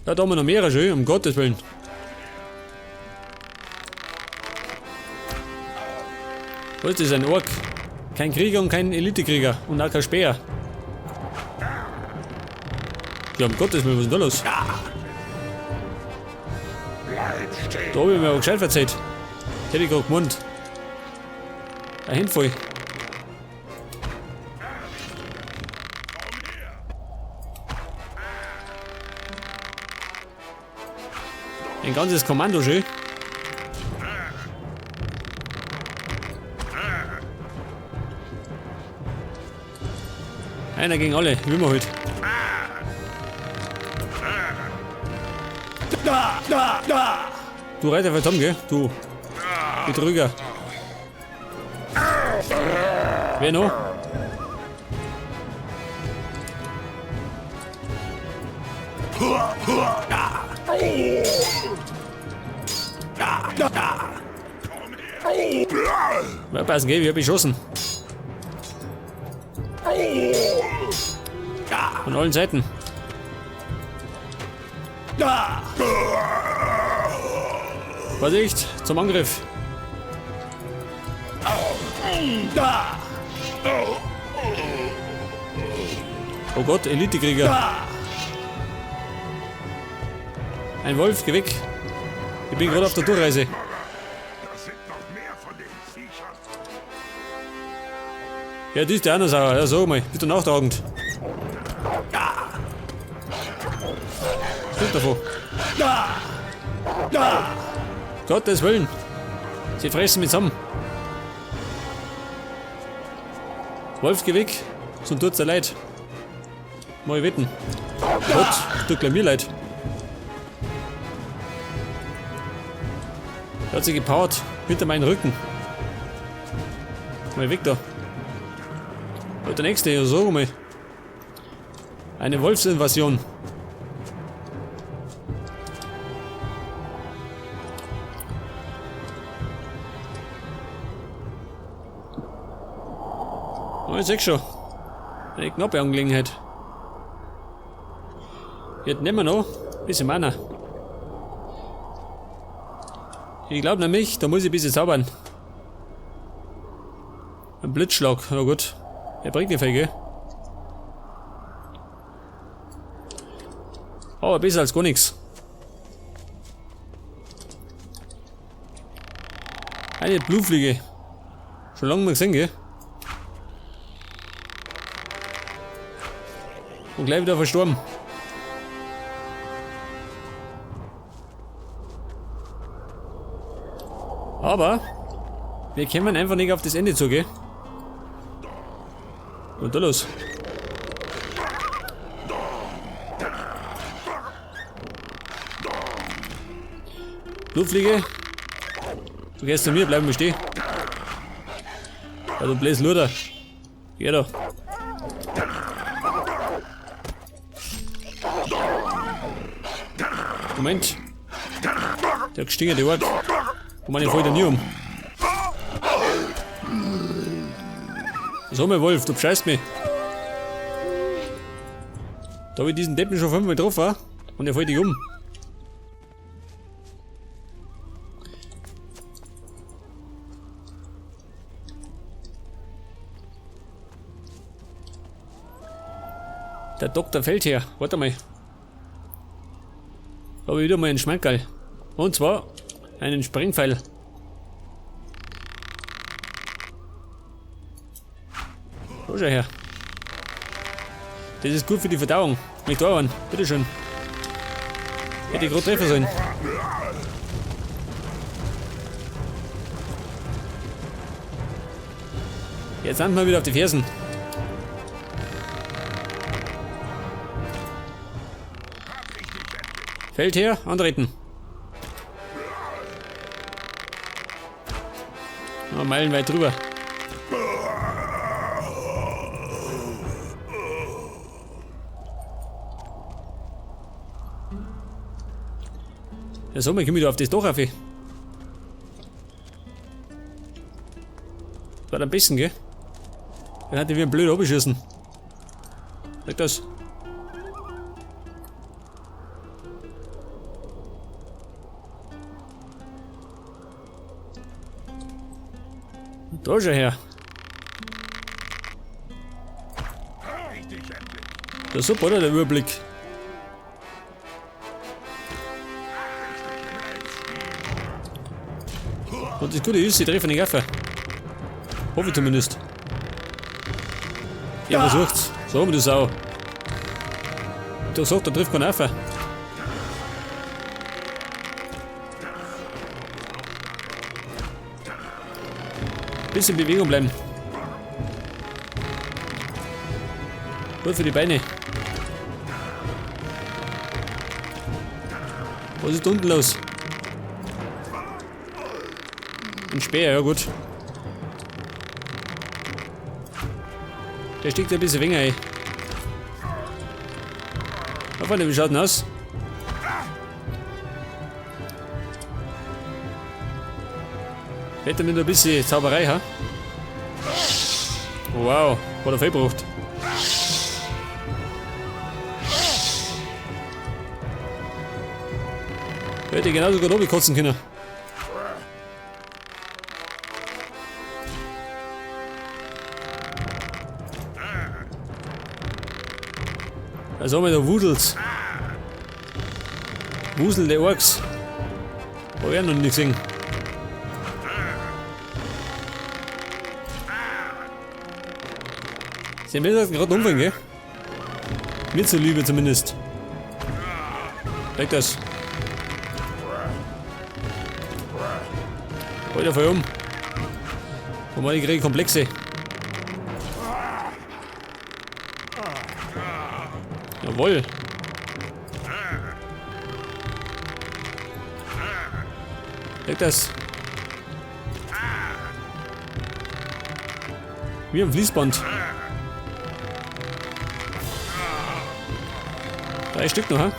Ja, da haben wir noch mehrere schön, um Gottes Willen. Was ist das, ein Ork? Kein Krieger und kein Elitekrieger und auch kein Speer. Ja, um Gottes Willen, was ist denn da los? Da hab ich mir aber gescheit verzählt. Das hätte ich gerade gemeint. Ein Handvoll. Ein ganzes Kommando schön. Einer gegen alle, wie immer halt. Du Reiter verdammt, gell? Du Betrüger. Wer noch? Ja, passen, gell? Ich hab beschossen. Von allen Seiten. Vorsicht, zum Angriff. Oh Gott, Elitekrieger. Ein Wolf, geh weg. Ich bin gerade auf der Durchreise. Ja, die ist der andere Sauer. Ja, sag mal, bist du nachtragend? Stimmt davon. Gottes Willen. Sie fressen mich zusammen. Wolf, geh weg. Sonst tut's dir leid. Mal wetten. Gott, tut gleich mir leid. Er hat sich gepowert. Hinter meinen Rücken. Mal weg da. Und der nächste, ja, sag mal. Eine Wolfsinvasion. Oh, ich seh schon. Eine knappe Angelegenheit. Jetzt nehmen wir noch ein bisschen Mana. Ich glaub nämlich, da muss ich ein bisschen zaubern. Ein Blitzschlag, na gut. Er bringt die Feige. Aber besser als gar nichts. Eine Blutfliege. Schon lange mal gesehen, gell? Und gleich wieder verstorben. Aber wir kommen einfach nicht auf das Ende zu, gell? Und da los. Blutfliege. Du gehst zu mir, bleib mal stehen. Ja, du bläst Luder. Geh doch. Moment. Der gestingerte Ork. Und meine fällt ja nie um. So, mein Wolf, du bescheißt mich. Da hab ich diesen Deppen schon 5-mal getroffen und er fällt dich um. Der Doktor Feldherr, warte mal. Da hab ich wieder mal einen Schmankerl. Und zwar einen Sprengpfeil. So, schau her. Das ist gut für die Verdauung. Nicht wahr, Mann? Bitteschön. Hätte ich gerade treffen sollen. Jetzt landen wir wieder auf die Fersen. Feldherr, antreten. Oh, meilenweit drüber. Ja, so, mal komme ich da auf das Dach auf. War am besten, gell? Dann hatte ich wie ein Blöder abgeschossen. Sag das. Da schau her. Das ist super, oder? Der Überblick. Und das Gute ist, sie treffen nicht auf. Hoffe ich zumindest. Ja, versucht's. So, du Sau. Du sagst, da trifft keiner auf. Bisschen in Bewegung bleiben. Gut für die Beine. Was ist unten los? Ein Speer, ja gut. Der steckt ein bisschen weniger ein. Da vorne, wie schaut denn aus? Hätte mir noch ein bisschen Zauberei, ha? Wow, hat er viel gebraucht. Hätte ich genauso gut runterkotzen können. Also haben wir da Wudels. Wuselnde Orks. Hab ich auch noch nicht gesehen. Sie haben mir gerade umfallen, gell? Mir zuliebe zumindest. Weg das. Alter, voll um. Und meine kriege Komplexe. Jawohl. Weg das. Wie am Fließband. 3 Stück noch, ha?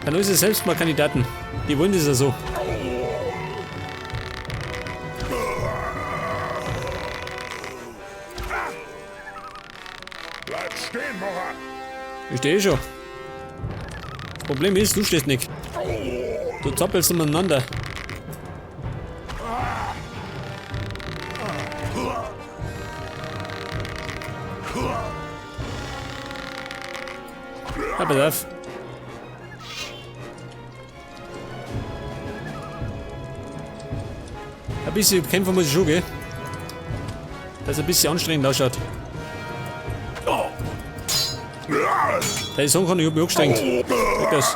Dann ist es selbst mal Kandidaten. Die wollen das ja so. Bleib stehen, Moran! Ich stehe schon. Das Problem ist, du stehst nicht. Du zappelst umeinander. Ja, pass auf. Ein bisschen kämpfen muss ich schon, gell? Dass es ein bisschen anstrengend ausschaut. Da ich sagen kann, ich hab mich angestrengt. Weg das.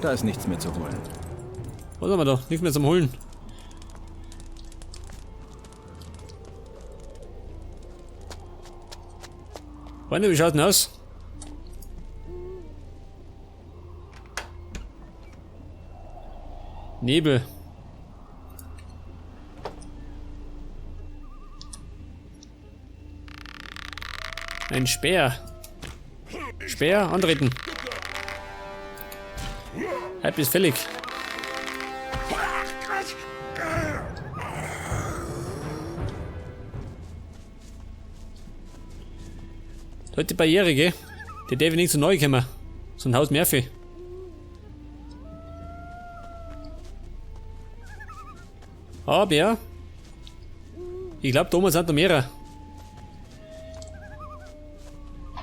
Da ist nichts mehr zu holen. Was haben wir da? Nichts mehr zum Holen. Freunde, wie schaut denn aus? Nebel. Ein Speer. Speer, antreten. Halb ist fällig. Heute die Barriere, gell? Der darf nicht so neu kommen. So ein Haus Murphy. Aber ja. Ich glaub, da oben sind noch mehrere.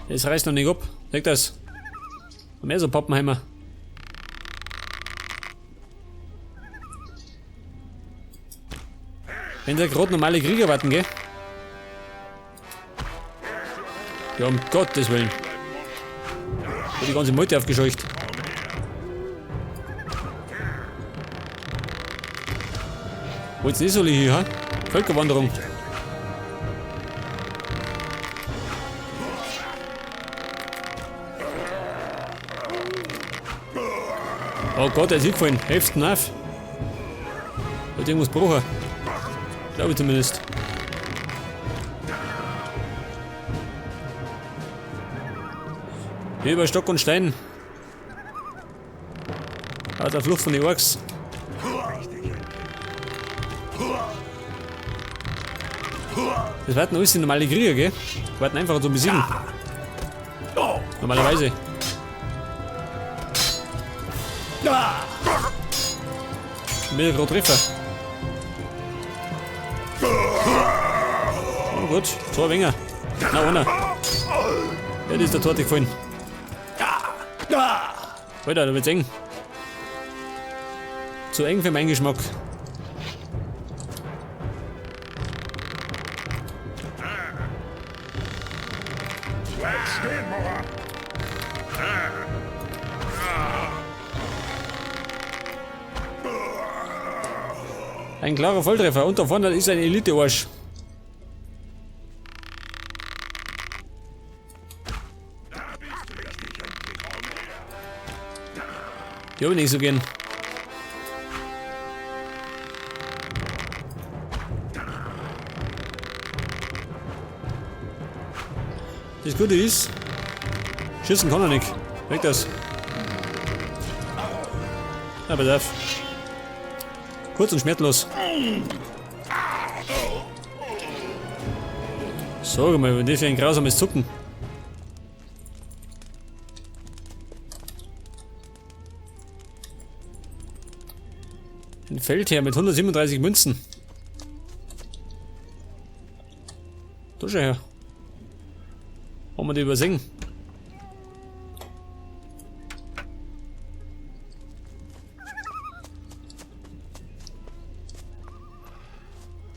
Das reißt noch nicht ab. Leg das. Noch mehr so Pappenheimer. Wenn da grad normale Krieger warten, gell? Ja, um Gottes Willen. Hat die ganze Meute aufgescheucht. Wollt's nicht so hier, ha? Völkerwanderung. Oh Gott, er ist hingefallen. Helft ihn auf. Hat irgendwas gebrochen. Glaube ich zumindest. Hier über Stock und Stein. Ah, der Flucht von den Orks. Das warten alles die normale Krieger, gell? Die warten einfacher zu besiegen. Normalerweise. Mir gerade Treffer. Oh gut, zwei Winger. Na, einer. Ja, die ist der Torte gefallen. Alter, da wird's eng. Zu eng für meinen Geschmack. Bleib stehen, Mora! Ein klarer Volltreffer und da vorne ist ein Elite-Arsch. Die hab ich nicht so gern. Das Gute ist, schießen kann er nicht. Weg das. Na, pass auf. Kurz und schmerzlos. Sag mal, wenn das für ein grausames Zucken. Ein Feldherr mit 137 Münzen. Da schau her. Haben wir die übersehen?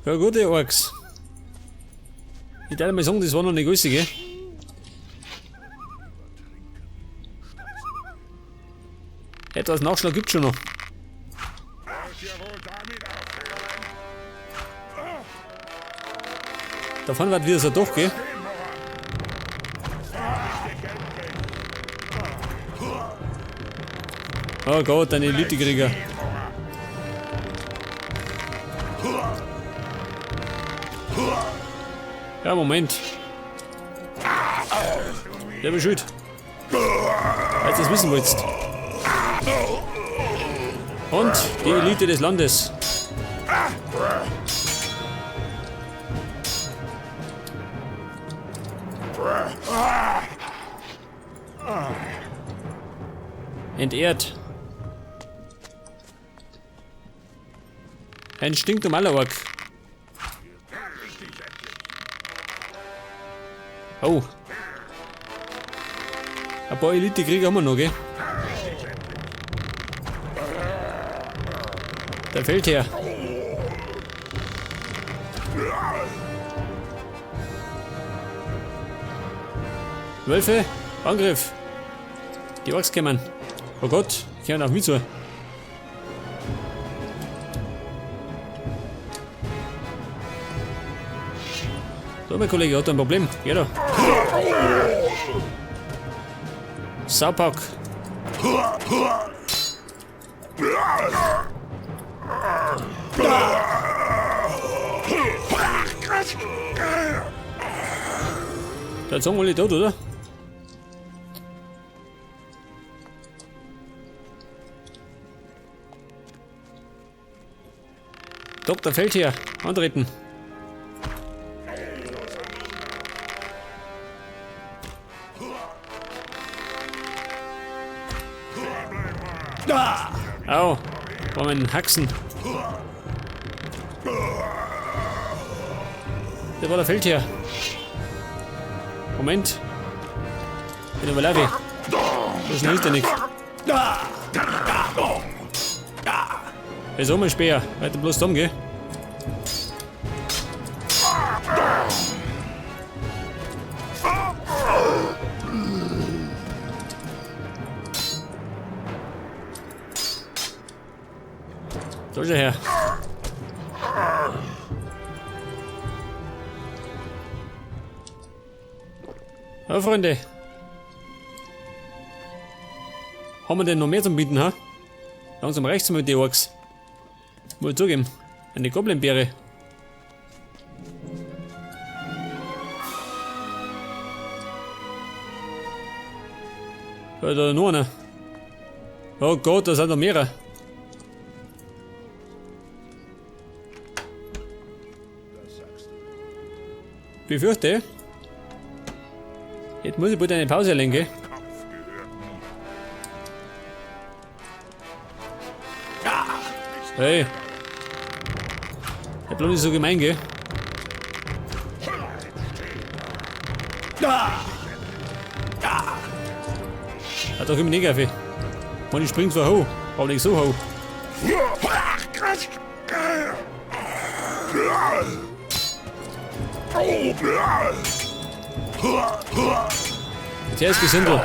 Ja gut, ihr Orks. Ich darf mal sagen, das war noch nicht alles, gell? Etwas Nachschlag gibt's schon noch. Da vorne war wieder so doch, gell? Oh Gott, ein Elite-Krieger. Ja, Moment. Der bin schuld. Falls du das wissen wolltest. Und die Elite des Landes. Entehrt. Ein stinknormaler Ork. Oh. Ein paar Elite-Krieger haben wir noch, gell? Der Feldherr. Wölfe, Angriff! Die Orks kommen. Oh Gott, die kommen auf mich zu. So, mein Kollege hat ein Problem. Geh da. Saupack. Da sind alle tot, oder? Dr. Feldherr, antreten. Au, war mein Haxen. Der war der Feldherr. Moment. Den überlebe ich. So schnell ist der nicht. Ist auch mein Speer. Weiter bloß dumm, gell? Da ist er her. Ja, Freunde. Haben wir denn noch mehr zum Bieten, ha? Langsam reicht's mit den Orks. Muss ich zugeben. Eine Goblin-Beere. Da ist noch einer. Oh Gott, da sind noch mehrere. Befürchte, jetzt muss ich bitte eine Pause legen, gell? Hey. Der Blond ist so gemein, gell? Hat doch immer negativ. Man, ich spring zwar hoch, aber nicht so hoch. Jetzt ist Gesindel.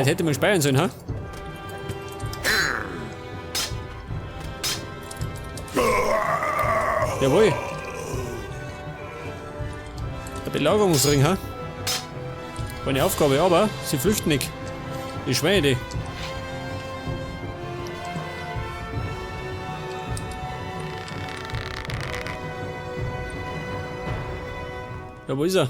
Das hätte man speichern sollen, ha? Jawohl. Der Belagerungsring, ha? War eine Aufgabe, aber sie flüchten nicht. Die Schweine, die. Ja, wo ist er?